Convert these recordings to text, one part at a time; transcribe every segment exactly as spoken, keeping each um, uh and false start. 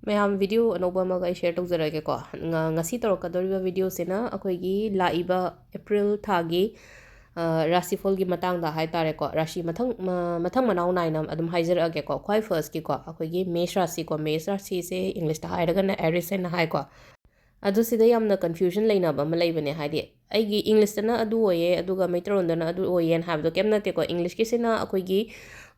ꯃꯌꯥꯝ, video ꯑꯅꯧꯕ ꯑꯃꯒ ꯑꯩ share ꯇꯧꯖꯔꯛꯑꯒꯦꯀꯣ꯫ ꯉ-, ꯉꯁꯤ ꯇꯧꯔꯛꯀꯗꯧꯔꯤꯕ videoꯁꯤꯅ ꯑꯩꯈꯣꯏꯒꯤ ꯂꯥꯛꯏꯕ April ꯊꯥꯒꯤ, ꯑ, ꯔꯥꯁꯤꯐꯜꯒꯤ ꯃꯇꯥꯡꯗ ꯍꯥꯏꯇꯥꯔꯦꯀꯣ꯫ ꯔꯥꯁꯤ ꯃꯊꯪ, ꯃ-, ꯃꯊꯪ ꯃꯅꯥꯎ ꯅꯥꯏꯅ ꯑꯗꯨꯝ ꯍꯥꯏꯖꯔꯛꯑꯒꯦꯀꯣ꯫ ꯈ꯭ꯋꯥꯏ firstꯀꯤꯀꯣ, ꯑꯩꯈꯣꯏꯒꯤ ꯃꯦꯁ ꯔꯥꯁꯤꯀꯣ꯫ ꯃꯦꯁ ꯔꯥꯁꯤꯁꯦ Englishꯇ ꯍꯥꯏꯔꯒꯅ Aries ꯍꯥꯏꯅ ꯍꯥꯏꯀꯣ꯫ ꯑꯗꯨ ꯁꯤꯗ ꯌꯥꯝꯅ confusion ꯂꯩꯅꯕ ꯑꯃ ꯂꯩꯕꯅꯦ꯫ ꯍꯥꯏꯗꯤ, ꯑꯩꯒꯤ Englishꯇꯅ ꯑꯗꯨ ꯑꯣꯏꯌꯦ, ꯑꯗꯨꯒ ꯃꯩꯇꯩꯂꯣꯟꯗꯅ ꯑꯗꯨ ꯑꯣꯏꯌꯦꯅ ꯍꯥꯏꯕꯗꯣ ꯀꯩꯝ ꯅꯠꯇꯦꯀꯣ꯫ Englishꯀꯤꯁꯤꯅ ꯑꯩꯈꯣꯏꯒꯤ,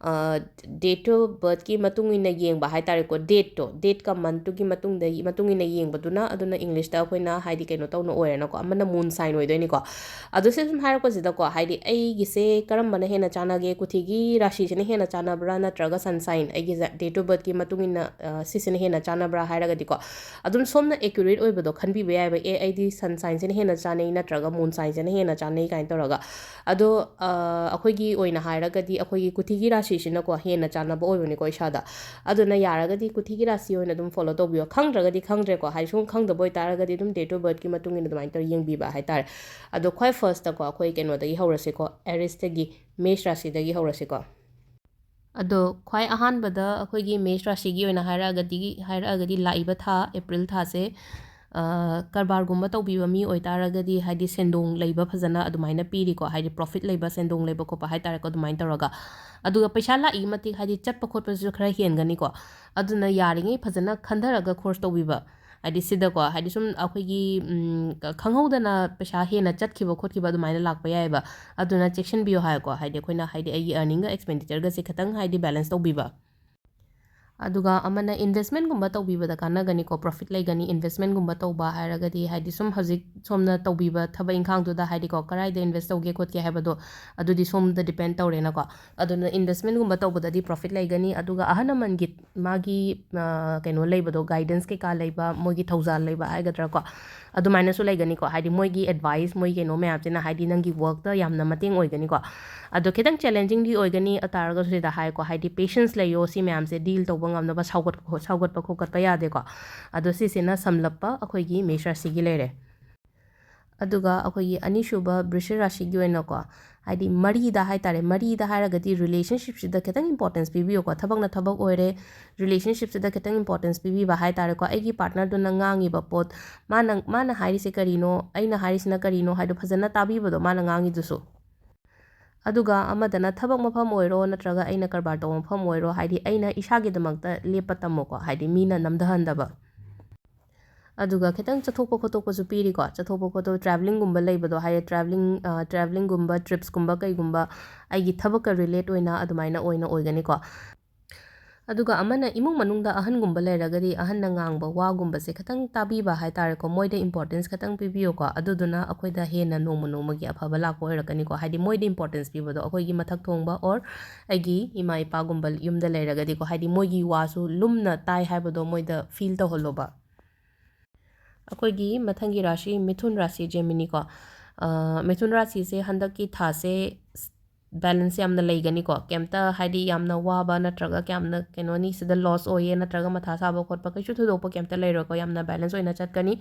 ꯑ, date of birthꯀꯤ ꯃꯇꯨꯡ ꯏꯟꯅ ꯌꯦꯡꯕ ꯍꯥꯏꯇꯥꯔꯦꯀꯣ, dateꯇꯣ, dateꯀ monthꯇꯨꯒꯤ ꯃꯇꯨꯡꯗ, ꯃꯇꯨꯡ ꯏꯟꯅ ꯌꯦꯡꯕꯗꯨꯅ, ꯑꯗꯨꯅ Englishꯇ ꯑꯩꯈꯣꯏꯅ ꯍꯥꯏꯗꯤ ꯀꯩꯅꯣ ꯇꯧꯅ ꯑꯣꯏꯔꯦꯅꯀꯣ, ꯑꯃꯅ moon sign ꯑꯣꯏꯗꯣꯏꯅꯤꯀꯣ꯫ ꯑꯗꯣ ꯁꯤ ꯁꯨꯝ ꯍꯥꯏꯔꯛꯄꯁꯤꯗꯀꯣ, ꯍꯥꯏꯗꯤ ꯑꯩꯒꯤꯁꯦ ꯀꯔꯝꯕꯅ ꯍꯦꯟꯅ ꯆꯥꯟꯅꯒꯦ, ꯀꯨꯊꯤꯒꯤ ꯔꯥꯁꯤꯁꯤꯅ ꯍꯦꯟꯅ ꯆꯥꯟꯅꯕ꯭ꯔꯥ, ꯅꯠꯇ꯭ꯔꯒ sun sign, ꯑꯩꯒꯤ date of birthꯀꯤ ꯃꯇꯨꯡ ꯏꯟꯅ, ꯑ, ꯁꯤꯁꯤꯅ ꯍꯦꯟꯅ ꯆꯥꯟꯅꯕ꯭ꯔꯥ ꯍꯥꯏꯔꯒꯗꯤꯀꯣ, ꯑꯗꯨꯝ ꯁꯣꯝꯅ accurate ꯑꯣꯏꯕꯗꯣ ꯈꯟꯕꯤꯕ ꯌꯥꯏꯑꯕ꯫ ꯑꯦ, ꯑꯩꯗꯤ sun signꯁꯤꯅ ꯍꯦꯟꯅ ꯆꯥꯟꯅꯩ, ꯅꯠꯇ꯭ꯔꯒ moon signꯁꯤꯅ ꯍꯦꯟꯅ ꯆꯥꯟꯅꯩ ꯀꯥꯏꯅ ꯇꯧꯔꯒ꯫ ꯑꯗꯣ, ꯑ, ꯑꯩꯈꯣꯏꯒꯤ ꯑꯣꯏꯅ ꯍꯥꯏꯔꯒꯗꯤ ꯑꯩꯈꯣꯏꯒꯤ ꯀꯨꯊꯤꯒꯤ ꯔꯥꯁꯤꯁꯤꯅꯀꯣ ꯍꯦꯟꯅ ꯆꯥꯟꯅꯕ ꯑꯣꯏꯕꯅꯤꯀꯣ ꯏꯁꯥꯗ꯫ ꯑꯗꯨꯅ ꯌꯥꯔꯒꯗꯤ ꯀꯨꯊꯤꯒꯤ ꯔꯥꯁꯤ ꯑꯣꯏꯅ ꯑꯗꯨꯝ follow ꯇꯧꯕꯤꯌꯣ꯫ ꯈꯪꯗ꯭ꯔꯒꯗꯤ ꯈꯪꯗ꯭ꯔꯦꯀꯣ, ꯍꯥꯏꯗꯤ ꯁꯨꯝ ꯈꯪꯗꯕ ꯑꯣꯏꯇꯥꯔꯒꯗꯤ ꯑꯗꯨꯝ date of birthꯀꯤ ꯃꯇꯨꯡ ꯏꯟꯅ ꯑꯗꯨꯃꯥꯏꯅ ꯇꯧꯔ ꯌꯦꯡꯕꯤꯕ ꯍꯥꯏꯇꯥꯔꯦ꯫ ꯑꯗꯣ ꯈ꯭ꯋꯥꯏ firstꯇꯀꯣ ꯑꯩꯈꯣꯏ ꯀꯩꯅꯣꯗꯒꯤ ꯍꯧꯔꯁꯤꯀꯣ, Aries ꯃꯦꯁ ꯔꯥꯁꯤꯗꯒꯤ ꯍꯧꯔꯁꯤꯀꯣ꯫ ꯑꯗꯣ ꯈ꯭ꯋꯥꯏ ꯑꯍꯥꯟꯕꯗ ꯑꯩꯈꯣꯏꯒꯤ ꯃꯦꯁ ꯔꯥꯁꯤꯒꯤ ꯑꯣꯏꯅ ꯍꯥꯏꯔꯛꯑꯒꯗꯤ, ꯍꯥꯏꯔꯛꯑꯒꯗꯤ ꯂꯥꯛꯏꯕ ꯊꯥ April ꯊꯥꯁꯦ, ꯑ, ꯀꯔꯕꯥꯔꯒꯨꯝꯕ ꯇꯧꯕꯤꯕ ꯃꯤ ꯑꯣꯏꯇꯥꯔꯒꯗꯤ, ꯍꯥꯏꯗꯤ ꯁꯦꯟꯗꯣꯡ ꯂꯩꯕ ꯐꯖꯅ ꯑꯗꯨꯃꯥꯏꯅ ꯄꯤꯔꯤꯀꯣ, ꯍꯥꯏꯗꯤ profit ꯂꯩꯕ, ꯁꯦꯟꯗꯣꯡ ꯂꯩꯕ ꯈꯣꯠꯄ ꯍꯥꯏꯇꯥꯔꯦꯀꯣ, ꯑꯗꯨꯃꯥꯏꯅ ꯇꯧꯔꯒ꯫ ꯑꯗꯨꯒ ꯄꯩꯁꯥ ꯂꯥꯛꯏ ꯃꯇꯤꯛ ꯍꯥꯏꯗꯤ ꯆꯠꯄ ꯈꯣꯠꯄꯁꯨ ꯈꯔ ꯍꯦꯟꯒꯅꯤꯀꯣ꯫ ꯑꯗꯨꯅ ꯌꯥꯔꯤꯉꯩ ꯐꯖꯅ ꯈꯟꯊꯔꯒ ꯈꯣꯔꯁ ꯇꯧꯕꯤꯕ꯫ ꯍꯥꯏꯗꯤ ꯁꯤꯗꯀꯣ, ꯍꯥꯏꯗꯤ ꯁꯨꯝ ꯑꯩꯈꯣꯏꯒꯤ, ꯎꯝ, ꯈꯪꯍꯧꯗꯅ ꯄꯩꯁꯥ ꯍꯦꯟꯅ ꯆꯠꯈꯤꯕ ꯈꯣꯠꯈꯤꯕ ꯑꯗꯨꯃꯥꯏꯅ ꯂꯥꯛꯄ ꯌꯥꯏꯑꯕ꯫ ꯑꯗꯨꯅ ꯆꯦꯛꯁꯤꯟꯕꯤꯌꯣ ꯍꯥꯏꯀꯣ꯫ ꯍꯥꯏꯗꯤ ꯑꯩꯈꯣꯏꯅ, ꯍꯥꯏꯗꯤ ꯑꯩꯒꯤ earningꯒ expenditureꯒꯁꯦ ꯈꯤꯇꯪ ꯍꯥꯏꯗꯤ balance ꯇꯧꯕꯤꯕ꯫ ꯑꯗꯨꯒ ꯑꯃꯅ investmentꯒꯨꯝꯕ ꯇꯧꯕꯤꯕꯗ ꯀꯥꯟꯅꯒꯅꯤꯀꯣ, profit ꯂꯩꯒꯅꯤ꯫ Investmentꯒꯨꯝꯕ ꯇꯧꯕ ꯍꯥꯏꯔꯒꯗꯤ, ꯍꯥꯏꯗꯤ ꯁꯨꯝ ꯍꯧꯖꯤꯛ ꯁꯣꯝꯅ ꯇꯧꯕꯤꯕ ꯊꯕꯛ ꯏꯪꯈꯥꯡꯗꯨꯗ, ꯍꯥꯏꯗꯤꯀꯣ, ꯀꯗꯥꯏꯗ invest ꯇꯧꯒꯦ ꯈꯣꯠꯀꯦ ꯍꯥꯏꯕꯗꯣ, ꯑꯗꯨꯗꯤ ꯁꯣꯝꯗ depend ꯇꯧꯔꯦꯅꯀꯣ꯫ ꯑꯗꯨꯅ investmentꯒꯨꯝꯕ ꯇꯧꯕꯗꯗꯤ profit ꯂꯩꯒꯅꯤ꯫ ꯑꯗꯨꯒ ꯑꯍꯜ ꯂꯃꯟꯒꯤ ꯃꯥꯒꯤ, ꯑ, ꯀꯩꯅꯣ ꯂꯩꯕꯗꯣ, guidance ꯀꯩꯀꯥ ꯂꯩꯕ, ꯃꯣꯏꯒꯤ ꯊꯧꯖꯥꯜ ꯂꯩꯕ ꯍꯥꯏꯒꯗ꯭ꯔꯥꯀꯣ, ꯑꯗꯨꯃꯥꯏꯅꯁꯨ ꯂꯩꯒꯅꯤꯀꯣ꯫ ꯍꯥꯏꯗꯤ ꯃꯣꯏꯒꯤ advice, ꯃꯣꯏ ꯀꯩꯅꯣ ꯃꯌꯥꯝꯁꯤꯅ ꯍꯥꯏꯗꯤ ꯅꯪꯒꯤ workꯇ ꯌꯥꯝꯅ ꯃꯇꯦꯡ ꯑꯣꯏꯒꯅꯤꯀꯣ꯫ ꯑꯗꯣ ꯈꯤꯇꯪ challengingꯗꯤ ꯑꯣꯏꯒꯅꯤ, ꯑꯗꯨ ꯇꯥꯔꯒꯁꯨ ꯁꯤꯗ ꯍꯥꯏꯀꯣ, ꯍꯥꯏꯗꯤ patience ꯂꯩꯌꯣ, ꯁꯤ ꯃꯌꯥꯝꯁꯦ deal ꯇꯧꯕ ꯉꯝꯅꯕ꯫ ꯁꯥꯎꯒꯠ-, ꯁꯥꯎꯒꯠꯄ ꯈꯣꯠꯀꯠꯄ ꯌꯥꯗꯦꯀꯣ꯫ ꯑꯗꯣ ꯁꯤꯁꯤꯅ ꯁꯝꯂꯞꯄ ꯑꯩꯈꯣꯏꯒꯤ ꯃꯦꯁ ꯔꯥꯁꯤꯒꯤ ꯂꯩꯔꯦ꯫ ꯑꯗꯨꯒ ꯑꯩꯈꯣꯏꯒꯤ ꯑꯅꯤꯁꯨꯕ ꯕ꯭ꯔꯤꯁ ꯔꯥꯁꯤꯒꯤ ꯑꯣꯏꯅꯀꯣ, ꯍꯥꯏꯗꯤ ꯃꯔꯤꯗ ꯍꯥꯏ ꯇꯥꯔꯦ, ꯃꯔꯤꯗ ꯍꯥꯏꯔꯒꯗꯤ relationshipꯁꯤꯗ ꯈꯤꯇꯪ importance ꯄꯤꯕꯤꯌꯨꯀꯣ꯫ ꯊꯕꯛꯅ ꯊꯕꯛ ꯑꯣꯏꯔꯦ, relationshipꯁꯤꯗ ꯈꯤꯇꯪ importance ꯄꯤꯕꯤꯕ ꯍꯥꯏ ꯇꯥꯔꯦꯀꯣ꯫ ꯑꯩꯒꯤ partnerꯗꯨꯅ ꯉꯥꯡꯉꯤꯕ ꯄꯣꯠ, ꯃꯥꯅ, ꯃꯥꯅ ꯍꯥꯏꯔꯤꯁꯦ ꯀꯔꯤꯅꯣ, ꯑꯩꯅ ꯍꯥꯏꯔꯤꯁꯤꯅ ꯀꯔꯤꯅꯣ ꯍꯥꯏꯗꯣ ꯐꯖꯅ ꯇꯥꯕꯤꯕꯗꯣ ꯃꯥꯅ ꯉꯥꯡꯉꯤꯗꯨꯁꯨ꯫ ꯑꯗꯨꯒ ꯑꯃꯗꯅ ꯊꯕꯛ ꯃꯐꯝ ꯑꯣꯏꯔꯣ ꯅꯠꯇ꯭ꯔꯒ ꯑꯩꯅ ꯀꯔꯕꯥꯔ ꯇꯧꯕ ꯃꯐꯝ ꯑꯣꯏꯔꯣ, ꯍꯥꯏꯗꯤ ꯑꯩꯅ ꯏꯁꯥꯒꯤꯗꯃꯛꯇ ꯂꯦꯞꯄ ꯇꯝꯃꯣꯀꯣ, ꯍꯥꯏꯗꯤ ꯃꯤꯅ ꯅꯝꯊꯍꯟꯗꯕ꯫ ꯑꯗꯨꯒ ꯈꯤꯇꯪ ꯆꯠꯊꯣꯛꯄ ꯈꯣꯠꯇꯣꯛꯄꯁꯨ ꯄꯤꯔꯤꯀꯣ꯫ ꯆꯠꯊꯣꯛꯄ ꯈꯣꯠꯇꯣꯛꯄ, travelling ꯒꯨꯝꯕ ꯂꯩꯕꯗꯣ, ꯍꯥꯏꯗꯤ travelling, ꯑ, travelling ꯒꯨꯝꯕ, trips ꯀꯨꯝꯕ ꯀꯩꯒꯨꯝꯕ, ꯑꯩꯒꯤ ꯊꯕꯛꯀ relate ꯑꯣꯏꯅ ꯑꯗꯨꯃꯥꯏꯅ ꯑꯣꯏꯅ ꯑꯣꯏꯒꯅꯤꯀꯣ꯫ ꯑꯗꯨꯒ ꯑꯃꯅ ꯏꯃꯨꯡ ꯃꯅꯨꯡꯗ ꯑꯍꯟꯒꯨꯝꯕ ꯂꯩꯔꯒꯗꯤ ꯑꯍꯟꯅ ꯉꯥꯡꯕ ꯋꯥꯒꯨꯝꯕꯁꯦ ꯈꯤꯇꯪ ꯇꯥꯕꯤꯕ ꯍꯥꯏ ꯇꯥꯔꯦꯀꯣ, ꯃꯣꯏꯗ importance ꯈꯤꯇꯪ ꯄꯤꯕꯤꯌꯨꯀꯣ꯫ ꯑꯗꯨꯗꯨꯅ ꯑꯩꯈꯣꯏꯗ ꯍꯦꯟꯅ ꯅꯣꯡꯃ ꯅꯣꯡꯃꯒꯤ ꯑꯐꯕ ꯂꯥꯛꯄ ꯑꯣꯏꯔꯛꯀꯅꯤꯀꯣ꯫ ꯍꯥꯏꯗꯤ ꯃꯣꯏꯗ importance ꯄꯤꯕꯗꯣ ꯑꯩꯈꯣꯏꯒꯤ ꯃꯊꯛ ꯊꯣꯡꯕ or ꯑꯩꯒꯤ ꯏꯃꯥ ꯏꯄꯥꯒꯨꯝꯕ ꯌꯨꯝꯗ ꯂꯩꯔꯒꯗꯤꯀꯣ, ꯍꯥꯏꯗꯤ ꯃꯣꯏꯒꯤ ꯋꯥꯁꯨ ꯂꯨꯝꯅ ꯇꯥꯏ ꯍꯥꯏꯕꯗꯣ ꯃꯣꯏꯗ feel ꯇꯧꯍꯜꯂꯣꯕ꯫ ꯑꯩꯈꯣꯏꯒꯤ ꯃꯊꯪꯒꯤ ꯔꯥꯁꯤ ꯃꯤꯊꯨꯟ ꯔꯥꯁꯤ, Geminiꯀꯣ꯫ ꯑ, ꯃꯤꯊꯨꯟ ꯔꯥꯁꯤꯁꯦ ꯍꯟꯗꯛꯀꯤ ꯊꯥꯁꯦ balance ꯌꯥꯝꯅ ꯂꯩꯒꯅꯤꯀꯣ꯫ ꯀꯩꯝꯇ ꯍꯥꯏꯗꯤ ꯌꯥꯝꯅ ꯋꯥꯕ ꯅꯠꯇ꯭ꯔꯒ ꯀꯌꯥꯝꯅ ꯀꯩꯅꯣꯅꯤ, ꯁꯤꯗ loss ꯑꯣꯏꯌꯦ ꯅꯠꯇ꯭ꯔꯒ ꯃꯊꯥ ꯁꯥꯕ ꯈꯣꯠꯄ ꯀꯩꯁꯨ ꯊꯣꯏꯗꯣꯛꯄ ꯀꯩꯝꯇ ꯂꯩꯔꯣꯏꯀꯣ꯫ ꯌꯥꯝꯅ balance ꯑꯣꯏꯅ ꯆꯠꯀꯅꯤ꯫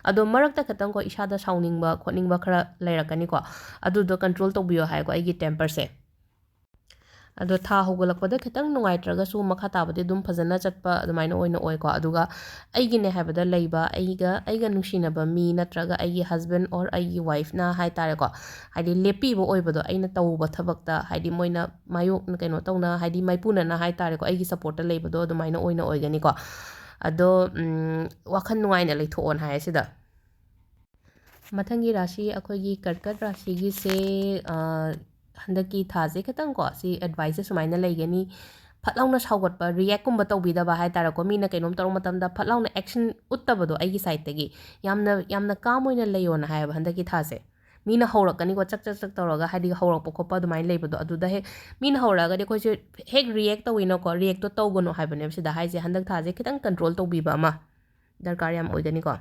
ꯑꯗꯣ ꯃꯔꯛꯇ ꯈꯤꯇꯪꯀꯣ ꯏꯁꯥꯗ ꯁꯥꯎꯅꯤꯡꯕ ꯈꯣꯠꯅꯤꯡꯕ ꯈꯔ ꯂꯩꯔꯛꯀꯅꯤꯀꯣ꯫ ꯑꯗꯨꯗꯣ control ꯇꯧꯕꯤꯌꯣ ꯍꯥꯏꯀꯣ, ꯑꯩꯒꯤ temperꯁꯦ꯫ ꯑꯗꯣ ꯊꯥ ꯍꯧꯒꯠꯂꯛꯄꯗ ꯈꯤꯇꯪ ꯅꯨꯡꯉꯥꯏꯇ꯭ꯔꯒꯁꯨ ꯃꯈꯥ ꯇꯥꯕꯗꯤ ꯑꯗꯨꯝ ꯐꯖꯅ ꯆꯠꯄ ꯑꯗꯨꯃꯥꯏꯅ ꯑꯣꯏꯅ ꯑꯣꯏꯀꯣ꯫ ꯑꯗꯨꯒ ꯑꯩꯒꯤꯅꯦ ꯍꯥꯏꯕꯗ ꯂꯩꯕ, ꯑꯩꯒ, ꯑꯩꯒ ꯅꯨꯡꯁꯤꯅꯕ ꯃꯤ ꯅꯠꯇ꯭ꯔꯒ ꯑꯩꯒꯤ husband or ꯑꯩꯒꯤ wifeꯅ ꯍꯥꯏ ꯇꯥꯔꯦꯀꯣ, ꯍꯥꯏꯗꯤ ꯂꯦꯞꯄꯤꯕ ꯑꯣꯏꯕꯗꯣ, ꯑꯩꯅ ꯇꯧꯕ ꯊꯕꯛꯇ ꯍꯥꯏꯗꯤ ꯃꯣꯏꯅ ꯃꯥꯌꯣꯛ-, ꯀꯩꯅꯣ ꯇꯧꯅ, ꯍꯥꯏꯗꯤ ꯃꯥꯏꯄꯨꯅꯅ ꯍꯥꯏ ꯇꯥꯔꯦꯀꯣ, ꯑꯩꯒꯤ supportꯇ ꯂꯩꯕꯗꯣ ꯑꯗꯨꯃꯥꯏꯅ ꯑꯣꯏꯅ ꯑꯣꯏꯒꯅꯤꯀꯣ꯫ ꯑꯗꯣ, ꯎꯝ, ꯋꯥꯈꯜ ꯅꯨꯡꯉꯥꯏꯅ ꯂꯩꯊꯣꯛꯑꯣꯅ ꯍꯥꯏ ꯁꯤꯗ꯫ ꯃꯊꯪꯒꯤ ꯔꯥꯁꯤ ꯑꯩꯈꯣꯏꯒꯤ ꯀꯔꯀꯠ ꯔꯥꯁꯤꯒꯤꯁꯦ, ꯑ, ꯍꯟꯗꯛꯀꯤ ꯊꯥꯁꯦ ꯈꯤꯇꯪꯀꯣ, ꯁꯤ adviceꯁꯦ ꯁꯨꯃꯥꯏꯅ ꯂꯩꯒꯅꯤ: ꯐꯠ ꯂꯥꯎꯅ ꯁꯥꯎꯒꯠꯄ, reactꯀꯨꯝꯕ ꯇꯧꯕꯤꯗꯕ ꯍꯥꯏ ꯇꯥꯔꯦꯀꯣ꯫ ꯃꯤꯅ ꯀꯩꯅꯣꯝ ꯇꯧꯔꯛꯄ ꯃꯇꯝꯗ ꯐꯠ ꯂꯥꯎꯅ action ꯎꯠꯇꯕꯗꯣ ꯑꯩꯒꯤ sideꯇꯒꯤ꯫ ꯌꯥꯝꯅ, ꯌꯥꯝꯅ calm ꯑꯣꯏꯅ ꯂꯩꯌꯣꯅ ꯍꯥꯏꯌꯦꯕ ꯍꯟꯗꯛꯀꯤ ꯊꯥꯁꯦ꯫ ꯃꯤꯅ ꯍꯧꯔꯛꯀꯅꯤꯀꯣ, ꯆꯛ ꯆꯛ ꯆꯛ ꯇꯧꯔꯒ, ꯍꯥꯏꯗꯤ ꯍꯧꯔꯛꯄ ꯈꯣꯠꯄ ꯑꯗꯨꯃꯥꯏꯅ ꯂꯩꯕꯗꯣ, ꯑꯗꯨꯗ ꯍꯦꯛ ꯃꯤꯅ ꯍꯧꯔꯛꯑꯒꯗꯤ ꯑꯩꯈꯣꯏꯁꯦ ꯍꯦꯛ react ꯇꯧꯋꯤꯅꯀꯣ, reactꯇꯣ ꯇꯧꯒꯅꯨ ꯍꯥꯏꯕꯅꯦꯕ ꯁꯤꯗ ꯍꯥꯏꯁꯦ꯫ ꯍꯟꯗꯛ ꯊꯥꯁꯦ ꯈꯤꯇꯪ control ꯇꯧꯕꯤꯕ ꯑꯃ ꯗꯔꯀꯥꯔ ꯌꯥꯝ ꯑꯣꯏꯒꯅꯤꯀꯣ꯫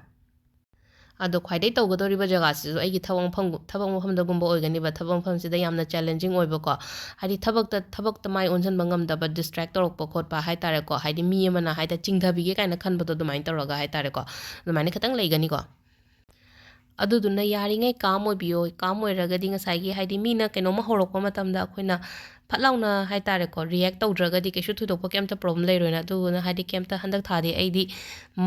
ꯑꯗꯣ ꯈ꯭ꯋꯥꯏꯗꯩ ꯇꯧꯒꯗꯧꯔꯤꯕ ꯖꯒꯥꯁꯤꯁꯨ ꯑꯩꯒꯤ ꯊꯕꯛ ꯃꯐꯝ, ꯊꯕꯛ ꯃꯐꯝꯗꯒꯨꯝꯕ ꯑꯣꯏꯒꯅꯤꯕ꯫ ꯊꯕꯛ ꯃꯐꯝꯁꯤꯗ ꯌꯥꯝꯅ challenging ꯑꯣꯏꯕꯀꯣ, ꯍꯥꯏꯗꯤ ꯊꯕꯛꯇ, ꯊꯕꯛꯇ ꯃꯥꯏ ꯑꯣꯟꯁꯤꯟꯕ ꯉꯝꯗꯕ, distract ꯇꯧꯔꯛꯄ ꯈꯣꯠꯄ ꯍꯥꯏ ꯇꯥꯔꯦꯀꯣ, ꯍꯥꯏꯗꯤ ꯃꯤ ꯑꯃꯅ ꯍꯥꯏꯗꯤ ꯆꯤꯡꯊꯕꯤꯒꯦ ꯀꯥꯏꯅ ꯈꯟꯕꯗꯣ ꯑꯗꯨꯃꯥꯏꯅ ꯇꯧꯔꯒ ꯍꯥꯏ ꯇꯥꯔꯦꯀꯣ, ꯑꯗꯨꯃꯥꯏꯅ ꯈꯤꯇꯪ ꯂꯩꯒꯅꯤꯀꯣ꯫ ꯑꯗꯨꯗꯨꯅ ꯌꯥꯔꯤꯉꯩ calm ꯑꯣꯏꯕꯤꯌꯣ꯫ Calm ꯑꯣꯏꯔꯒꯗꯤ ꯉꯁꯥꯏꯒꯤ, ꯍꯥꯏꯗꯤ, ꯃꯤꯅ ꯀꯩꯅꯣꯝꯃ ꯍꯧꯔꯛꯄ ꯃꯇꯝꯗ ꯑꯩꯈꯣꯏꯅ ꯐꯠ ꯂꯥꯎꯅ, ꯍꯥꯏ ꯇꯥꯔꯦꯀꯣ, react ꯇꯧꯗ꯭ꯔꯒꯗꯤ ꯀꯩꯁꯨ ꯊꯣꯏꯗꯣꯛꯄ ꯀꯩꯝꯇ problem ꯂꯩꯔꯣꯏꯅ꯫ ꯑꯗꯨꯗꯨꯅ, ꯍꯥꯏꯗꯤ, ꯀꯩꯝꯇ ꯍꯟꯗꯛ ꯊꯥꯗꯤ ꯑꯩꯗꯤ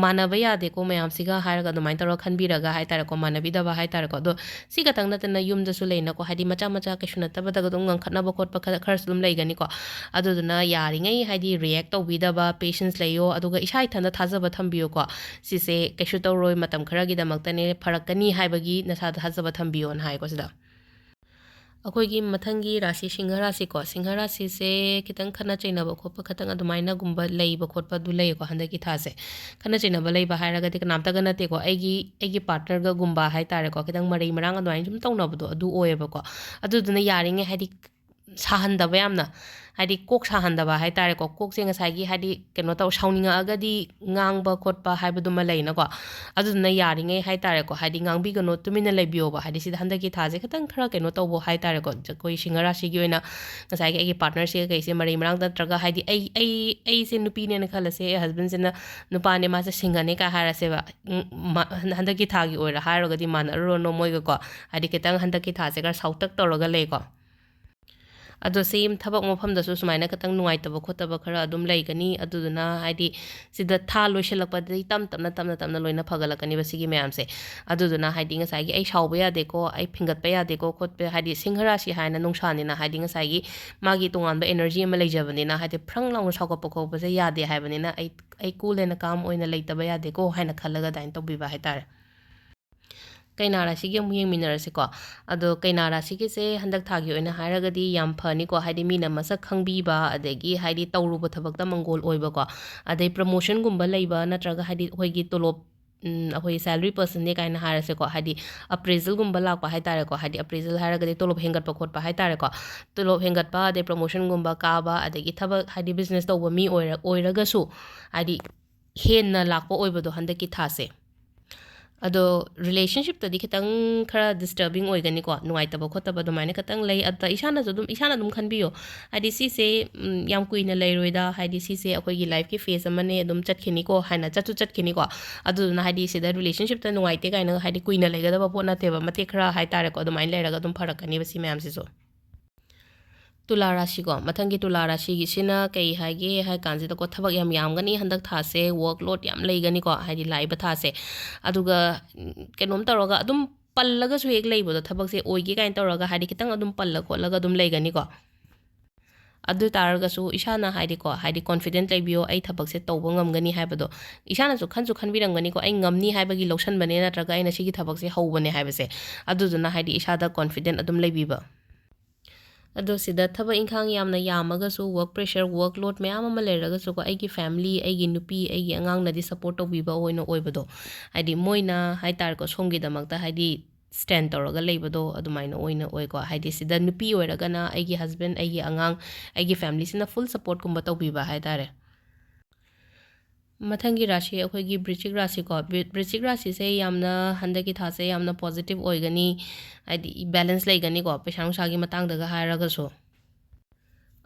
ꯃꯥꯟꯅꯕ ꯌꯥꯗꯦꯀꯣ ꯃꯌꯥꯝꯁꯤꯒ ꯍꯥꯏꯔꯒ ꯑꯗꯨꯃꯥꯏꯅ ꯇꯧꯔꯒ ꯈꯟꯕꯤꯔꯒ, ꯍꯥꯏ ꯇꯥꯔꯦꯀꯣ, ꯃꯥꯟꯅꯕꯤꯗꯕ, ꯍꯥꯏ ꯇꯥꯔꯦꯀꯣ꯫ ꯑꯗꯣ ꯁꯤ ꯈꯛꯇꯪ ꯅꯠꯇꯅ ꯌꯨꯝꯗꯁꯨ ꯂꯩꯅꯀꯣ, ꯍꯥꯏꯗꯤ, ꯃꯆꯥ ꯃꯆꯥ ꯀꯩꯁꯨ ꯅꯠꯇꯕꯗꯒ ꯑꯗꯨꯝ ꯉꯪꯈꯠꯅꯕ ꯈꯣꯠꯄ ꯈꯔ, ꯈꯔꯁꯨ ꯑꯗꯨꯝ ꯂꯩꯒꯅꯤꯀꯣ꯫ ꯑꯗꯨꯗꯨꯅ ꯌꯥꯔꯤꯉꯩ, ꯍꯥꯏꯗꯤ, react ꯇꯧꯕꯤꯗꯕ, patience ꯂꯩꯌꯣ, ꯑꯗꯨꯒ ꯏꯁꯥ ꯏꯊꯟꯗ ꯊꯥꯖꯕ ꯊꯝꯕꯤꯌꯨꯀꯣ꯫ ꯁꯤꯁꯦ ꯀꯩꯁꯨ ꯇꯧꯔꯣꯏ, ꯃꯇꯝ ꯈꯔꯒꯤꯗꯃꯛꯇꯅꯦ, ꯐꯔꯛꯀꯅꯤ ꯍꯥꯏꯕꯒꯤ ꯅꯁꯥꯗ ꯊꯥꯖꯕ ꯊꯝꯕꯤꯌꯣꯅ ꯍꯥꯏꯀꯣ ꯁꯤꯗ꯫ ꯑꯩꯈꯣꯏꯒꯤ ꯃꯊꯪꯒꯤ ꯔꯥꯁꯤ ꯁꯤꯡꯍ ꯔꯥꯁꯤꯀꯣ꯫ ꯁꯤꯡꯍ ꯔꯥꯁꯤꯁꯦ ꯈꯤꯇꯪ ꯈꯠꯅ ꯆꯩꯅꯕ ꯈꯣꯠꯄ ꯈꯤꯇꯪ ꯑꯗꯨꯃꯥꯏꯅꯒꯨꯝꯕ ꯂꯩꯕ ꯈꯣꯠꯄ ꯑꯗꯨ ꯂꯩꯌꯦꯀꯣ ꯍꯟꯗꯛꯀꯤ ꯊꯥꯁꯦ꯫ ꯈꯠꯅ ꯆꯩꯅꯕ ꯂꯩꯕ ꯍꯥꯏꯔꯒꯗꯤ ꯀꯅꯥꯝꯇꯒ ꯅꯠꯇꯦꯀꯣ, ꯑꯩꯒꯤ, ꯑꯩꯒꯤ partnerꯒꯒꯨꯝꯕ ꯍꯥꯏ ꯇꯥꯔꯦꯀꯣ, ꯈꯤꯇꯪ ꯃꯔꯩ ꯃꯔꯥꯡ ꯑꯗꯨꯃꯥꯏꯅ ꯁꯨꯝ ꯇꯧꯅꯕꯗꯣ ꯑꯗꯨ ꯑꯣꯏꯌꯦꯕꯀꯣ꯫ ꯑꯗꯨꯗꯨꯅ ꯌꯥꯔꯤꯉꯩ, ꯍꯥꯏꯗꯤ, ꯁꯥꯍꯟꯗꯕ ꯌꯥꯝꯅ, ꯍꯥꯏꯗꯤ, ꯀꯣꯛ ꯁꯥꯍꯟꯗꯕ ꯍꯥꯏ ꯇꯥꯔꯦꯀꯣ꯫ ꯀꯣꯛꯁꯦ ꯉꯁꯥꯏꯒꯤ, ꯍꯥꯏꯗꯤ, ꯀꯩꯅꯣ ꯇꯧ, ꯁꯥꯎꯅꯤꯡꯉꯛꯑꯒꯗꯤ ꯉꯥꯡꯕ ꯈꯣꯠꯄ ꯍꯥꯏꯕꯗꯨꯃ ꯂꯩꯅꯀꯣ꯫ ꯑꯗꯨꯗꯨꯅ ꯌꯥꯔꯤꯉꯩ, ꯍꯥꯏ ꯇꯥꯔꯦꯀꯣ, ꯍꯥꯏꯗꯤ, ꯉꯥꯡꯕꯤꯒꯅꯨ, ꯇꯨꯃꯤꯟꯅ ꯂꯩꯕꯤꯌꯣꯕ꯫ ꯍꯥꯏꯗꯤ, ꯁꯤꯗ ꯍꯟꯗꯛꯀꯤ ꯊꯥꯁꯦ ꯈꯤꯇꯪ ꯈꯔ ꯀꯩꯅꯣ ꯇꯧꯕ ꯍꯥꯏ ꯇꯥꯔꯦꯀꯣ, ꯑꯩꯈꯣꯏ ꯁꯤꯡꯍ ꯔꯥꯁꯤꯒꯤ ꯑꯣꯏꯅ ꯉꯁꯥꯏꯒꯤ ꯑꯩꯒꯤ partnerꯁꯤꯒ ꯀꯩꯁꯦ ꯃꯔꯩ ꯃꯔꯥꯡ ꯅꯠꯇ꯭ꯔꯒ, ꯍꯥꯏꯗꯤ, ꯑꯩ, ꯑꯩ, ꯑꯩꯁꯦ ꯅꯨꯄꯤꯅꯦꯅ ꯈꯜꯂꯁꯦ, ꯑꯩ husbandꯁꯤꯅ ꯅꯨꯄꯥꯅꯦ, ꯃꯥꯁꯦ ꯁꯤꯡꯍꯅꯦ ꯀꯥꯏ ꯍꯥꯏꯔꯁꯦꯕ꯫ ꯎꯝ, ꯃ-, ꯍꯟꯗꯛꯀꯤ ꯊꯥꯒꯤ ꯑꯣꯏꯔ ꯍꯥꯏꯔꯨꯔꯒꯗꯤ ꯃꯥꯟꯅꯔꯨꯔꯅꯣ ꯃꯣꯏꯒꯀꯣ꯫ ꯍꯥꯏꯗꯤ, ꯈꯤꯇꯪ ꯍꯟꯗꯛꯀꯤ ꯊꯥꯁꯦ ꯈꯔ ꯁꯥꯎꯇꯛ ꯇꯧꯔꯒ ꯂꯩꯀꯣ꯫ ꯑꯗꯣ ꯁꯤ ꯊꯕꯛ ꯃꯐꯝꯗꯁꯨ ꯁꯨꯃꯥꯏꯅ ꯈꯤꯇꯪ ꯅꯨꯡꯉꯥꯏꯇꯕ ꯈꯣꯠꯇꯕ ꯈꯔ ꯑꯗꯨꯝ ꯂꯩꯒꯅꯤ꯫ ꯑꯗꯨꯗꯨꯅ, ꯍꯥꯏꯗꯤ, ꯁꯤꯗ ꯊꯥ ꯂꯣꯏꯁꯤꯜꯂꯛꯄꯗꯒꯤ ꯇꯞ ꯇꯞꯅ, ꯇꯞꯅ ꯇꯞꯅ ꯂꯣꯏꯅ ꯐꯒꯠꯂꯛꯀꯅꯤꯕ ꯁꯤꯒꯤ ꯃꯌꯥꯝꯁꯦ꯫ ꯑꯗꯨꯗꯨꯅ, ꯍꯥꯏꯗꯤ, ꯉꯁꯥꯏꯒꯤ "ꯑꯩ ꯁꯥꯎꯕ ꯌꯥꯗꯦꯀꯣ, ꯑꯩ ꯐꯤꯡꯒꯠꯄ ꯌꯥꯗꯦꯀꯣ" ꯈꯣꯠꯄ, ꯍꯥꯏꯗꯤ, ꯁꯤꯡꯍ ꯔꯥꯁꯤ ꯍꯥꯏꯅ ꯅꯨꯡꯁꯥꯅꯤꯅ, ꯍꯥꯏꯗꯤ, ꯉꯁꯥꯏꯒꯤ ꯃꯥꯒꯤ ꯇꯣꯉꯥꯟꯕ energy ꯑꯃ ꯂꯩꯖꯕꯅꯤꯅ, ꯍꯥꯏꯗꯤ, ꯐ꯭ꯔꯪ ꯂꯥꯎꯅ ꯁꯥꯎꯒꯠꯄ ꯈꯣꯠꯄꯁꯦ ꯌꯥꯗꯦ ꯍꯥꯏꯕꯅꯤꯅ, ꯑꯩ, ꯑꯩ cool and calm ꯑꯣꯏꯅ ꯂꯩꯇꯕ ꯌꯥꯗꯦꯀꯣ ꯍꯥꯏꯅ ꯈꯜꯂꯒ ꯑꯗꯨꯃꯥꯏꯅ ꯇꯧꯕꯤꯕ ꯍꯥꯏꯇꯥꯔꯦ꯫ ꯀꯩꯅꯥ ꯔꯥꯁꯤꯒꯤ ꯑꯃꯨꯛ ꯌꯦꯡꯃꯤꯟꯅꯔꯁꯤꯀꯣ꯫ ꯑꯗꯣ ꯀꯩꯅꯥ ꯔꯥꯁꯤꯒꯤꯁꯦ ꯍꯟꯗꯛ ꯊꯥꯒꯤ ꯑꯣꯏꯅ ꯍꯥꯏꯔꯒꯗꯤ ꯌꯥꯝ ꯐꯅꯤꯀꯣ, ꯍꯥꯏꯗꯤ, ꯃꯤꯅ ꯃꯁꯛ ꯈꯪꯕꯤꯕ, ꯑꯗꯒꯤ, ꯍꯥꯏꯗꯤ, ꯇꯧꯔꯨꯕ ꯊꯕꯛꯇ ꯃꯪꯒꯣꯜ ꯑꯣꯏꯕꯀꯣ, ꯑꯗꯩ promotionꯒꯨꯝꯕ ꯂꯩꯕ, ꯅꯠꯇ꯭ꯔꯒ, ꯍꯥꯏꯗꯤ, ꯑꯩꯈꯣꯏꯒꯤ ꯇꯣꯂꯣꯞ, ꯎꯝ, ꯑꯩꯈꯣꯏ salary personꯅꯦ ꯀꯥꯏꯅ ꯍꯥꯏꯔꯁꯦꯀꯣ, ꯍꯥꯏꯗꯤ, appraisalꯒꯨꯝꯕ ꯂꯥꯛꯄ ꯍꯥꯏ ꯇꯥꯔꯦꯀꯣ, ꯍꯥꯏꯗꯤ, appraisal ꯍꯥꯏꯔꯒꯗꯤ ꯇꯣꯂꯣꯞ ꯍꯦꯟꯒꯠꯄ ꯈꯣꯠꯄ ꯍꯥꯏ ꯇꯥꯔꯦꯀꯣ, ꯇꯣꯂꯣꯞ ꯍꯦꯟꯒꯠꯄ, ꯑꯗꯩ promotionꯒꯨꯝꯕ ꯀꯥꯕ, ꯑꯗꯒꯤ ꯊꯕꯛ, ꯍꯥꯏꯗꯤ, business ꯇꯧꯕ ꯃꯤ ꯑꯣꯏꯔ-, ꯑꯣꯏꯔꯒꯁꯨ, ꯍꯥꯏꯗꯤ, ꯍꯦꯟꯅ ꯂꯥꯛꯄ ꯑꯣꯏꯕꯗꯣ ꯍꯟꯗꯛꯀꯤ ꯊꯥꯁꯦ꯫ ꯑꯗꯣ relationshipꯇꯗꯤ ꯈꯤꯇꯪ ꯈꯔ disturbing ꯑꯣꯏꯒꯅꯤꯀꯣ, ꯅꯨꯡꯉꯥꯏꯇꯕ ꯈꯣꯠꯇꯕ ꯑꯗꯨꯃꯥꯏꯅ ꯈꯤꯇꯪ ꯂꯩ꯫ ꯑꯗ ꯏꯁꯥꯅꯁꯨ ꯑꯗꯨꯝ, ꯏꯁꯥꯅ ꯑꯗꯨꯝ ꯈꯟꯕꯤꯌꯣ, ꯍꯥꯏꯗꯤ ꯁꯤꯁꯦ, ꯎꯝ, ꯌꯥꯝ ꯀꯨꯏꯅ ꯂꯩꯔꯣꯏꯗ, ꯍꯥꯏꯗꯤ ꯁꯤꯁꯦ ꯑꯩꯈꯣꯏꯒꯤ lifeꯀꯤ phase ꯑꯃꯅꯦ, ꯑꯗꯨꯝ ꯆꯠꯈꯤꯅꯤꯀꯣ, ꯍꯥꯏꯅ ꯆꯠꯁꯨ ꯆꯠꯈꯤꯅꯤꯀꯣ꯫ ꯑꯗꯨꯗꯨꯅ ꯍꯥꯏꯗꯤ ꯁꯤꯗ relationshipꯇ ꯅꯨꯡꯉꯥꯏꯇꯦ ꯀꯥꯏꯅ ꯍꯥꯏꯗꯤ ꯀꯨꯏꯅ ꯂꯩꯒꯗꯕ ꯄꯣꯠ ꯅꯠꯇꯦꯕ, ꯃꯇꯦꯛ ꯈꯔ ꯍꯥꯏꯇꯥꯔꯦꯀꯣ, ꯑꯗꯨꯃꯥꯏꯅ ꯂꯩꯔꯒ ꯑꯗꯨꯝ ꯐꯔꯛꯀꯅꯦꯕ ꯁꯤ ꯃꯌꯥꯝꯁꯤꯁꯨ꯫ ꯇꯨꯂꯥ ꯔꯥꯁꯤꯀꯣ, ꯃꯊꯪꯒꯤ ꯇꯨꯂꯥ ꯔꯥꯁꯤꯒꯤꯁꯤꯅ ꯀꯩ ꯍꯥꯏꯒꯦ ꯍꯥꯏ ꯀꯥꯟꯁꯤꯗꯀꯣ, ꯊꯕꯛ ꯌꯥꯝ ꯌꯥꯝꯒꯅꯤ ꯍꯟꯗꯛ ꯊꯥꯁꯦ, workload ꯌꯥꯝ ꯂꯩꯒꯅꯤꯀꯣ, ꯍꯥꯏꯗꯤ ꯂꯥꯛꯏꯕ ꯊꯥꯁꯦ꯫ ꯑꯗꯨꯒ, ꯎꯝ, ꯀꯩꯅꯣꯝ ꯇꯧꯔꯒ ꯑꯗꯨꯝ ꯄꯜꯂꯒꯁꯨ ꯍꯦꯛ ꯂꯩꯕꯗꯣ, ꯊꯕꯛꯁꯦ ꯑꯣꯏꯒꯦ ꯀꯥꯏꯅ ꯇꯧꯔꯒ ꯍꯥꯏꯗꯤ ꯈꯤꯇꯪ ꯑꯗꯨꯝ ꯄꯜꯂ ꯈꯣꯠꯂꯒ ꯑꯗꯨꯝ ꯂꯩꯒꯅꯤꯀꯣ꯫ ꯑꯗꯨ ꯇꯥꯔꯒꯁꯨ ꯏꯁꯥꯅ ꯍꯥꯏꯗꯤꯀꯣ, ꯍꯥꯏꯗꯤ confident ꯂꯩꯕꯤꯌꯣ, "ꯑꯩ ꯊꯕꯛꯁꯦ ꯇꯧꯕ ꯉꯝꯒꯅꯤ" ꯍꯥꯏꯕꯗꯣ꯫ ꯏꯁꯥꯅꯁꯨ ꯈꯟꯁꯨ ꯈꯟꯕꯤꯔꯝꯒꯅꯤꯀꯣ, "ꯑꯩ ꯉꯝꯅꯤ" ꯍꯥꯏꯕꯒꯤ ꯂꯧꯁꯟꯕꯅꯦ, ꯅꯠꯇ꯭ꯔꯒ "ꯑꯩꯅ ꯁꯤꯒꯤ ꯊꯕꯛꯁꯦ ꯍꯧꯕꯅꯦ" ꯍꯥꯏꯕꯁꯦ꯫ ꯑꯗꯨꯗꯨꯅ ꯍꯥꯏꯗꯤ ꯏꯁꯥꯗ confident ꯑꯗꯨꯝ ꯂꯩꯕꯤꯕ꯫ ꯑꯗꯣ ꯁꯤꯗ ꯊꯕꯛ ꯏꯪꯈꯥꯡ ꯌꯥꯝꯅ ꯌꯥꯝꯃꯒꯁꯨ, work pressure, workload ꯃꯌꯥꯝ ꯑꯃ ꯂꯩꯔꯒꯁꯨꯀꯣ, ꯑꯩꯒꯤ family, ꯑꯩꯒꯤ ꯅꯨꯄꯤ, ꯑꯩꯒꯤ ꯑꯉꯥꯡꯅꯗꯤ support ꯇꯧꯕꯤꯕ ꯑꯣꯏꯅ ꯑꯣꯏꯕꯗꯣ, ꯍꯥꯏꯗꯤ ꯃꯣꯏꯅ ꯍꯥꯏꯇꯥꯔꯦꯀꯣ, ꯁꯣꯝꯒꯤꯗꯃꯛꯇ ꯍꯥꯏꯗꯤ stand ꯇꯧꯔꯒ ꯂꯩꯕꯗꯣ ꯑꯗꯨꯃꯥꯏꯅ ꯑꯣꯏꯅ ꯑꯣꯏꯀꯣ꯫ ꯍꯥꯏꯗꯤ ꯁꯤꯗ ꯅꯨꯄꯤ ꯑꯣꯏꯔꯒꯅ ꯑꯩꯒꯤ husband, ꯑꯩꯒꯤ ꯑꯉꯥꯡ, ꯑꯩꯒꯤ familyꯁꯤꯅ full supportꯀꯨꯝꯕ ꯇꯧꯕꯤꯕ ꯍꯥꯏꯇꯥꯔꯦ꯫ ꯃꯊꯪꯒꯤ ꯔꯥꯁꯤ ꯑꯩꯈꯣꯏꯒꯤ ꯕ꯭ꯔꯤꯆꯤꯛ ꯔꯥꯁꯤꯀꯣ꯫ ꯕ꯭ꯔꯤ-, ꯕ꯭ꯔꯤꯆꯤꯛ ꯔꯥꯁꯤꯁꯦ ꯌꯥꯝꯅ ꯍꯟꯗꯛꯀꯤ ꯊꯥꯁꯦ ꯌꯥꯝꯅ positive ꯑꯣꯏꯒꯅꯤ, ꯍꯥꯏꯗꯤ balance ꯂꯩꯒꯅꯤꯀꯣ, ꯄꯩꯁꯥ ꯅꯨꯡꯁꯥꯒꯤ ꯃꯇꯥꯡꯗꯒ ꯍꯥꯏꯔꯒꯁꯨ꯫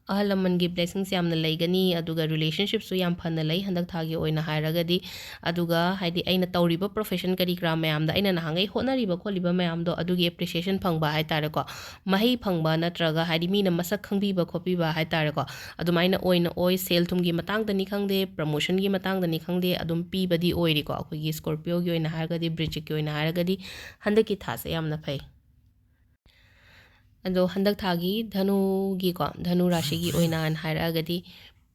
ꯑꯍꯜ ꯂꯃꯟꯒꯤ blessings ꯌꯥꯝꯅ ꯂꯩꯒꯅꯤ, ꯑꯗꯨꯒ relationshipꯁꯨ ꯌꯥꯝ ꯐꯅ ꯂꯩ ꯍꯟꯗꯛ ꯊꯥꯒꯤ ꯑꯣꯏꯅ ꯍꯥꯏꯔꯒꯗꯤ꯫ ꯑꯗꯨꯒ ꯍꯥꯏꯗꯤ ꯑꯩꯅ ꯇꯧꯔꯤꯕ profession ꯀꯔꯤ ꯀꯔꯥ ꯃꯌꯥꯝꯗ, ꯑꯩꯅ ꯅꯍꯥꯟꯈꯩ ꯍꯣꯠꯅꯔꯤꯕ ꯈꯣꯠꯂꯤꯕ ꯃꯌꯥꯝꯗꯣ, ꯑꯗꯨꯒꯤ appreciation ꯐꯪꯕ ꯍꯥꯏꯇꯥꯔꯦꯀꯣ, ꯃꯍꯩ ꯐꯪꯕ ꯅꯠꯇ꯭ꯔꯒ ꯍꯥꯏꯗꯤ ꯃꯤꯅ ꯃꯁꯛ ꯈꯪꯕꯤꯕ ꯈꯣꯠꯄꯤꯕ ꯍꯥꯏꯇꯥꯔꯦꯀꯣ, ꯑꯗꯨꯃꯥꯏꯅ ꯑꯣꯏꯅ ꯑꯣꯏ꯫ ꯁꯦꯜ ꯊꯨꯝꯒꯤ ꯃꯇꯥꯡꯗꯅꯤ ꯈꯪꯗꯦ, promotionꯒꯤ ꯃꯇꯥꯡꯗꯅꯤ ꯈꯪꯗꯦ, ꯑꯗꯨꯝ ꯄꯤꯕꯗꯤ ꯑꯣꯏꯔꯤꯀꯣ꯫ ꯑꯩꯈꯣꯏꯒꯤ Scorpioꯒꯤ ꯑꯣꯏꯅ ꯍꯥꯏꯔꯒꯗꯤ, ꯕ꯭ꯔꯤꯆꯤꯛꯀꯤ ꯑꯣꯏꯅ ꯍꯥꯏꯔꯒꯗꯤ ꯍꯟꯗꯛꯀꯤ ꯊꯥꯁꯦ ꯌꯥꯝꯅ ꯐꯩ꯫ ꯑꯗꯣ ꯍꯟꯗꯛ ꯊꯥꯒꯤ ꯙꯅꯨꯒꯤꯀꯣ, ꯙꯅꯨ ꯔꯥꯁꯤꯒꯤ ꯑꯣꯏꯅ ꯍꯥꯏꯔꯛꯑꯒꯗꯤ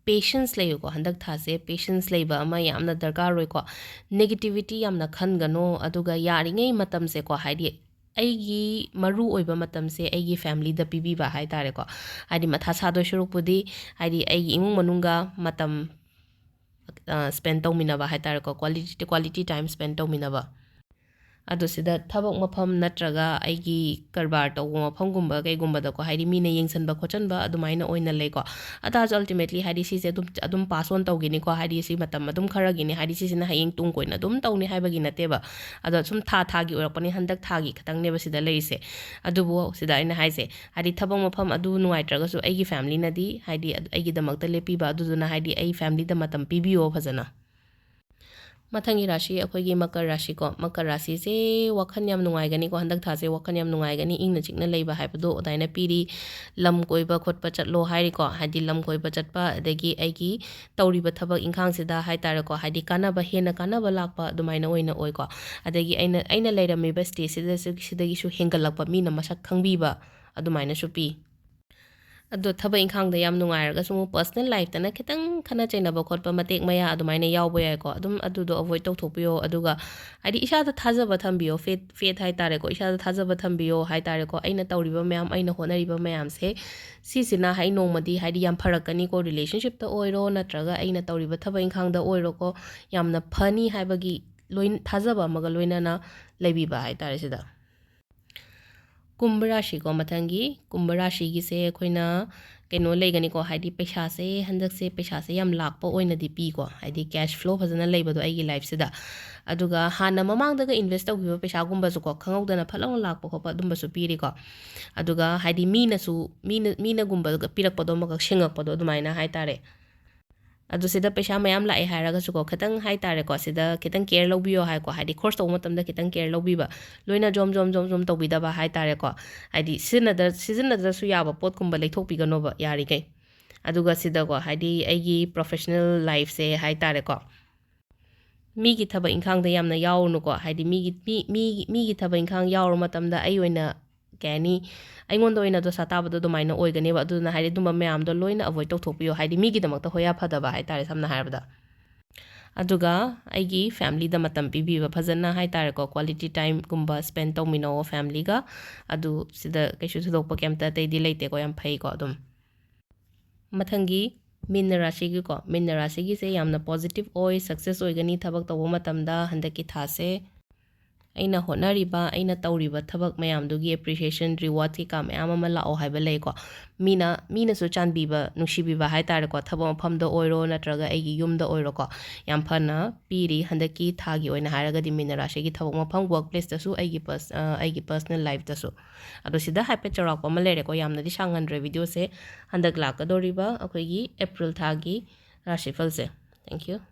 patience ꯂꯩꯌꯨꯀꯣ꯫ ꯍꯟꯗꯛ ꯊꯥꯁꯦ patience ꯂꯩꯕ ꯑꯃ ꯌꯥꯝꯅ ꯗꯔꯀꯥꯔ ꯑꯣꯏꯀꯣ꯫ Negativity ꯌꯥꯝꯅ ꯈꯟꯒꯅꯣ, ꯑꯗꯨꯒ ꯌꯥꯔꯤꯉꯩ ꯃꯇꯝꯁꯦꯀꯣ, ꯍꯥꯏꯗꯤ ꯑꯩꯒꯤ ꯃꯔꯨ ꯑꯣꯏꯕ ꯃꯇꯝꯁꯦ ꯑꯩꯒꯤ familyꯗ ꯄꯤꯕꯤꯕ ꯍꯥꯏꯇꯥꯔꯦꯀꯣ꯫ ꯍꯥꯏꯗꯤ ꯃꯊꯥ ꯁꯥꯗꯣꯏ ꯁꯔꯨꯛꯄꯨꯗꯤ ꯍꯥꯏꯗꯤ ꯑꯩꯒꯤ ꯏꯃꯨꯡ ꯃꯅꯨꯡꯒ ꯃꯇꯝ, ꯑ, spend ꯇꯧꯃꯤꯟꯅꯕ ꯍꯥꯏꯇꯥꯔꯦꯀꯣ, quality, quality time spend ꯇꯧꯃꯤꯟꯅꯕ꯫ ꯑꯗꯨ ꯁꯤꯗ ꯊꯕꯛ ꯃꯐꯝ ꯅꯠꯇ꯭ꯔꯒ ꯑꯩꯒꯤ ꯀꯔꯕꯥꯔ ꯇꯧꯕ ꯃꯐꯝꯒꯨꯝꯕ ꯀꯩꯒꯨꯝꯕꯗꯀꯣ, ꯍꯥꯏꯗꯤ ꯃꯤꯅ ꯌꯦꯡꯁꯤꯟꯕ ꯈꯣꯠꯆꯟꯕ ꯑꯗꯨꯃꯥꯏꯅ ꯑꯣꯏꯅ ꯂꯩꯀꯣ꯫ ꯑꯗꯨ ꯇꯥꯔꯁꯨ ultimately ꯍꯥꯏꯗꯤ ꯁꯤꯁꯦ ꯑꯗꯨꯝ, ꯑꯗꯨꯝ pass on ꯇꯧꯈꯤꯅꯤꯀꯣ, ꯍꯥꯏꯗꯤ ꯁꯤ ꯃꯇꯝ ꯑꯗꯨꯝ ꯈꯔꯒꯤꯅꯤ, ꯍꯥꯏꯗꯤ ꯁꯤꯁꯤꯅ ꯍꯌꯦꯡ ꯇꯨꯡ ꯀꯣꯏꯅ ꯑꯗꯨꯝ ꯇꯧꯅꯤ ꯍꯥꯏꯕꯒꯤ ꯅꯠꯇꯦꯕ꯫ ꯑꯗꯣ ꯁꯨꯝ ꯊꯥ ꯊꯥꯒꯤ ꯑꯣꯏꯔꯛꯄꯅꯤ, ꯍꯟꯗꯛ ꯊꯥꯒꯤ ꯈꯛꯇꯪꯅꯦꯕ ꯁꯤꯗ ꯂꯩꯔꯤꯁꯦ꯫ ꯑꯗꯨꯕꯨ ꯁꯤꯗ ꯑꯩꯅ ꯍꯥꯏꯁꯦ, ꯍꯥꯏꯗꯤ ꯊꯕꯛ ꯃꯐꯝ ꯑꯗꯨ ꯅꯨꯡꯉꯥꯏꯇ꯭ꯔꯒꯁꯨ ꯑꯩꯒꯤ familyꯅꯗꯤ ꯍꯥꯏꯗꯤ ꯑꯩꯒꯤꯗꯃꯛꯇ ꯂꯦꯞꯄꯤꯕ, ꯑꯗꯨꯗꯨꯅ ꯍꯥꯏꯗꯤ ꯑꯩ familyꯗ ꯃꯇꯝ ꯄꯤꯕꯤꯌꯣ ꯐꯖꯅ꯫ ꯃꯊꯪꯒꯤ ꯔꯥꯁꯤ ꯑꯩꯈꯣꯏꯒꯤ ꯃꯀꯔ ꯔꯥꯁꯤꯀꯣ꯫ ꯃꯀꯔ ꯔꯥꯁꯤꯁꯦ ꯋꯥꯈꯜ ꯌꯥꯝ ꯅꯨꯡꯉꯥꯏꯒꯅꯤꯀꯣ, ꯍꯟꯗꯛ ꯊꯥꯁꯦ ꯋꯥꯈꯜ ꯌꯥꯝ ꯅꯨꯡꯉꯥꯏꯒꯅꯤ, ꯏꯪꯅ ꯆꯤꯛꯅ ꯂꯩꯕ ꯍꯥꯏꯕꯗꯣ ꯑꯗꯨꯃꯥꯏꯅ ꯄꯤꯔꯤ꯫ ꯂꯝ ꯀꯣꯏꯕ ꯈꯣꯠꯄ ꯆꯠꯂꯣ ꯍꯥꯏꯔꯤꯀꯣ, ꯍꯥꯏꯗꯤ ꯂꯝ ꯀꯣꯏꯕ ꯆꯠꯄ, ꯑꯗꯒꯤ ꯑꯩꯒꯤ ꯇꯧꯔꯤꯕ ꯊꯕꯛ ꯏꯪꯈꯥꯡꯁꯤꯗ ꯍꯥꯏ ꯇꯥꯔꯦꯀꯣ, ꯍꯥꯏꯗꯤ ꯀꯥꯟꯅꯕ, ꯍꯦꯟꯅ ꯀꯥꯟꯅꯕ ꯂꯥꯛꯄ ꯑꯗꯨꯃꯥꯏꯅ ꯑꯣꯏꯅ ꯑꯣꯏꯀꯣ꯫ ꯑꯗꯒꯤ ꯑꯩꯅ, ꯑꯩꯅ ꯂꯩꯔꯝꯃꯤꯕ stageꯁꯤꯗꯁꯨ, ꯁꯤꯗꯒꯤꯁꯨ ꯍꯦꯟꯒꯠꯂꯛꯄ, ꯃꯤꯅ ꯃꯁꯛ ꯈꯪꯕꯤꯕ ꯑꯗꯨꯃꯥꯏꯅꯁꯨ ꯄꯤ꯫ ꯑꯗꯣ ꯊꯕꯛ ꯏꯪꯈꯥꯡꯗ ꯌꯥꯝ ꯅꯨꯡꯉꯥꯏꯔꯒꯁꯨ ꯑꯃꯨꯛ personal lifeꯇꯅ ꯈꯤꯇꯪ ꯈꯠꯅ ꯆꯩꯅꯕ ꯈꯣꯠꯄ ꯃꯇꯦꯛ ꯃꯌꯥ ꯑꯗꯨꯃꯥꯏꯅ ꯌꯥꯎꯕ ꯌꯥꯏꯀꯣ꯫ ꯑꯗꯨꯝ ꯑꯗꯨꯗꯣ avoid ꯇꯧꯊꯣꯛꯄꯤꯌꯣ꯫ ꯑꯗꯨꯒ ꯍꯥꯏꯗꯤ ꯏꯁꯥꯗ ꯊꯥꯖꯕ ꯊꯝꯕꯤꯌꯣ, faith, faith ꯍꯥꯏ ꯇꯥꯔꯦꯀꯣ, ꯏꯁꯥꯗ ꯊꯥꯖꯕ ꯊꯝꯕꯤꯌꯣ ꯍꯥꯏ ꯇꯥꯔꯦꯀꯣ꯫ ꯑꯩꯅ ꯇꯧꯔꯤꯕ ꯃꯌꯥꯝ, ꯑꯩꯅ ꯍꯣꯠꯅꯔꯤꯕ ꯃꯌꯥꯝꯁꯦ, ꯁꯤꯁꯤꯅ ꯍꯥꯏ ꯅꯣꯡꯃꯗꯤ ꯍꯥꯏꯗꯤ ꯌꯥꯝ ꯐꯔꯛꯀꯅꯤꯀꯣ, relationshipꯇ ꯑꯣꯏꯔꯣ ꯅꯠꯇ꯭ꯔꯒ ꯑꯩꯅ ꯇꯧꯔꯤꯕ ꯊꯕꯛ ꯏꯪꯈꯥꯡꯗ ꯑꯣꯏꯔꯣꯀꯣ, ꯌꯥꯝꯅ ꯐꯅꯤ ꯍꯥꯏꯕꯒꯤ ꯂꯣꯏ-, ꯊꯥꯖꯕ ꯑꯃꯒ ꯂꯣꯏꯅꯅ ꯂꯩꯕꯤꯕ ꯍꯥꯏ ꯇꯥꯔꯦ ꯁꯤꯗ꯫ ꯀꯨꯝꯚ ꯔꯥꯁꯤꯀꯣ, ꯃꯊꯪꯒꯤ ꯀꯨꯝꯚ ꯔꯥꯁꯤꯒꯤꯁꯦ ꯑꯩꯈꯣꯏꯅ ꯀꯩꯅꯣ ꯂꯩꯒꯅꯤꯀꯣ, ꯍꯥꯏꯗꯤ ꯄꯩꯁꯥꯁꯦ, ꯍꯟꯗꯛꯁꯦ ꯄꯩꯁꯥꯁꯦ ꯌꯥꯝ ꯂꯥꯛꯄ ꯑꯣꯏꯅꯗꯤ ꯄꯤꯀꯣ, ꯍꯥꯏꯗꯤ cash flow ꯐꯖꯅ ꯂꯩꯕꯗꯣ ꯑꯩꯒꯤ lifeꯁꯤꯗ꯫ ꯑꯗꯨꯒ ꯍꯥꯟꯅ ꯃꯃꯥꯡꯗꯒ invest ꯇꯧꯈꯤꯕ ꯄꯩꯁꯥꯒꯨꯝꯕꯁꯨꯀꯣ, ꯈꯪꯍꯧꯗꯅ ꯐꯠ ꯂꯥꯎꯅ ꯂꯥꯛꯄ ꯈꯣꯠꯄ ꯑꯗꯨꯝꯕꯁꯨ ꯄꯤꯔꯤꯀꯣ꯫ ꯑꯗꯨꯒ ꯍꯥꯏꯗꯤ ꯃꯤꯅꯁꯨ, ꯃꯤꯅ, ꯃꯤꯅꯒꯨꯝꯕ ꯄꯤꯔꯛꯄꯗꯣ ꯑꯃꯈꯛ ꯁꯤꯡꯉꯛꯄꯗꯣ ꯑꯗꯨꯃꯥꯏꯅ ꯍꯥꯏ ꯇꯥꯔꯦ꯫ ꯑꯗꯨ ꯁꯤꯗ ꯄꯩꯁꯥ ꯃꯌꯥꯝ ꯂꯥꯛꯑꯦ ꯍꯥꯏꯔꯒꯁꯨꯀꯣ, ꯈꯤꯇꯪ ꯍꯥꯏ ꯇꯥꯔꯦꯀꯣ, ꯁꯤꯗ ꯈꯤꯇꯪ care ꯂꯧꯕꯤꯌꯣ ꯍꯥꯏꯀꯣ, ꯍꯥꯏꯗꯤ ꯈꯣꯔꯁ ꯇꯧꯕ ꯃꯇꯝꯗ ꯈꯤꯇꯪ care ꯂꯧꯕꯤꯕ, ꯂꯣꯏꯅ ꯖꯣꯝ ꯖꯣꯝ ꯖꯣꯝ ꯖꯣꯝ ꯇꯧꯕꯤꯗꯕ ꯍꯥꯏ ꯇꯥꯔꯦꯀꯣ, ꯍꯥꯏꯗꯤ ꯁꯤꯖꯤꯟꯅꯗ-, ꯁꯤꯖꯤꯟꯅꯗ꯭ꯔꯁꯨ ꯌꯥꯕ ꯄꯣꯠꯀꯨꯝꯕ ꯂꯩꯊꯣꯛꯄꯤꯒꯅꯣꯕ ꯌꯥꯔꯤꯈꯩ꯫ ꯑꯗꯨꯒ ꯁꯤꯗꯀꯣ, ꯍꯥꯏꯗꯤ ꯑꯩꯒꯤ professional lifeꯁꯦ ꯍꯥꯏ ꯇꯥꯔꯦꯀꯣ, ꯃꯤꯒꯤ ꯊꯕꯛ ꯏꯪꯈꯥꯡꯗ ꯌꯥꯝꯅ ꯌꯥꯎꯔꯨꯅꯨꯀꯣ, ꯍꯥꯏꯗꯤ ꯃꯤꯒꯤ, ꯃꯤ, ꯃꯤ, ꯃꯤꯒꯤ ꯊꯕꯛ ꯏꯪꯈꯥꯡ ꯌꯥꯎꯔꯨ ꯃꯇꯝꯗ ꯑꯩ ꯑꯣꯏꯅ, ꯀꯩ ꯍꯥꯏꯅꯤ, ꯑꯩꯉꯣꯟꯗ ꯑꯣꯏꯅ ꯗꯣꯁꯥ ꯇꯥꯕꯗꯣ ꯑꯗꯨꯃꯥꯏꯅ ꯑꯣꯏꯒꯅꯦꯕ꯫ ꯑꯗꯨꯅ ꯍꯥꯏꯗꯤ ꯑꯗꯨꯝꯕ ꯃꯌꯥꯝꯗꯣ ꯂꯣꯏꯅ avoid ꯇꯧꯊꯣꯛꯄꯤꯌꯣ, ꯍꯥꯏꯗꯤ ꯃꯤꯒꯤꯗꯃꯛꯇ ꯍꯣꯌꯥ ꯐꯗꯕ ꯍꯥꯏ ꯇꯥꯔꯦ, ꯁꯝꯅ ꯍꯥꯏꯔꯕꯗ꯫ ꯑꯗꯨꯒ ꯑꯩꯒꯤ familyꯗ ꯃꯇꯝ ꯄꯤꯕꯤꯕ ꯐꯖꯅ ꯍꯥꯏ ꯇꯥꯔꯦꯀꯣ, quality timeꯒꯨꯝꯕ spend ꯇꯧꯃꯤꯟꯅꯧꯑꯣ familyꯒ꯫ ꯑꯗꯨ ꯁꯤꯗ ꯀꯩꯁꯨ ꯊꯣꯏꯗꯣꯛꯄ ꯀꯩꯝꯇ ꯑꯇꯩꯗꯤ ꯂꯩꯇꯦꯀꯣ, ꯌꯥꯝ ꯐꯩꯀꯣ ꯑꯗꯨꯝ꯫ ꯃꯊꯪꯒꯤ ꯃꯤꯟꯅ ꯔꯥꯁꯤꯒꯤꯀꯣ, ꯃꯤꯟꯅ ꯔꯥꯁꯤꯒꯤꯁꯦ ꯌꯥꯝꯅ positive ꯑꯣꯏ, success ꯑꯣꯏꯒꯅꯤ ꯊꯕꯛ ꯇꯧꯕ ꯃꯇꯝꯗ ꯍꯟꯗꯛꯀꯤ ꯊꯥꯁꯦ꯫ ꯑꯩꯅ ꯍꯣꯠꯅꯔꯤꯕ, ꯑꯩꯅ ꯇꯧꯔꯤꯕ ꯊꯕꯛ ꯃꯌꯥꯝꯗꯨꯒꯤ appreciation, reward ꯀꯩꯀꯥ ꯃꯌꯥꯝ ꯑꯃ ꯂꯥꯛꯑꯣ ꯍꯥꯏꯕ ꯂꯩꯀꯣ꯫ ꯃꯤꯅ, ꯃꯤꯅꯁꯨ ꯆꯥꯟꯕꯤꯕ, ꯅꯨꯡꯁꯤꯕꯤꯕ ꯍꯥꯏ ꯇꯥꯔꯦꯀꯣ, ꯊꯕꯛ ꯃꯐꯝꯗ ꯑꯣꯏꯔꯣ ꯅꯠꯇ꯭ꯔꯒ ꯑꯩꯒꯤ ꯌꯨꯝꯗ ꯑꯣꯏꯔꯣꯀꯣ, ꯌꯥꯝ ꯐꯅ ꯄꯤꯔꯤ꯫ ꯍꯟꯗꯛꯀꯤ ꯊꯥꯒꯤ ꯑꯣꯏꯅ ꯍꯥꯏꯔꯒꯗꯤ ꯃꯤꯅ ꯔꯥꯁꯤꯒꯤ ꯊꯕꯛ ꯃꯐꯝ, work placeꯇꯁꯨ, ꯑꯩꯒꯤ pers-, ꯑ, ꯑꯩꯒꯤ personal lifeꯇꯁꯨ꯫ ꯑꯗꯣ ꯁꯤꯗ ꯍꯥꯏꯐꯦꯠ ꯆꯥꯎꯔꯥꯛꯄ ꯑꯃ ꯂꯩꯔꯦꯀꯣ, ꯌꯥꯝꯅꯗꯤ ꯁꯥꯡꯍꯟꯗ꯭ꯔꯦ videoꯁꯦ꯫ ꯍꯟꯗꯛ ꯂꯥꯛꯀꯗꯧꯔꯤꯕ ꯑꯩꯈꯣꯏꯒꯤ April ꯊꯥꯒꯤ ꯔꯥꯁꯤꯐꯜꯁꯦ꯫ Thank you꯫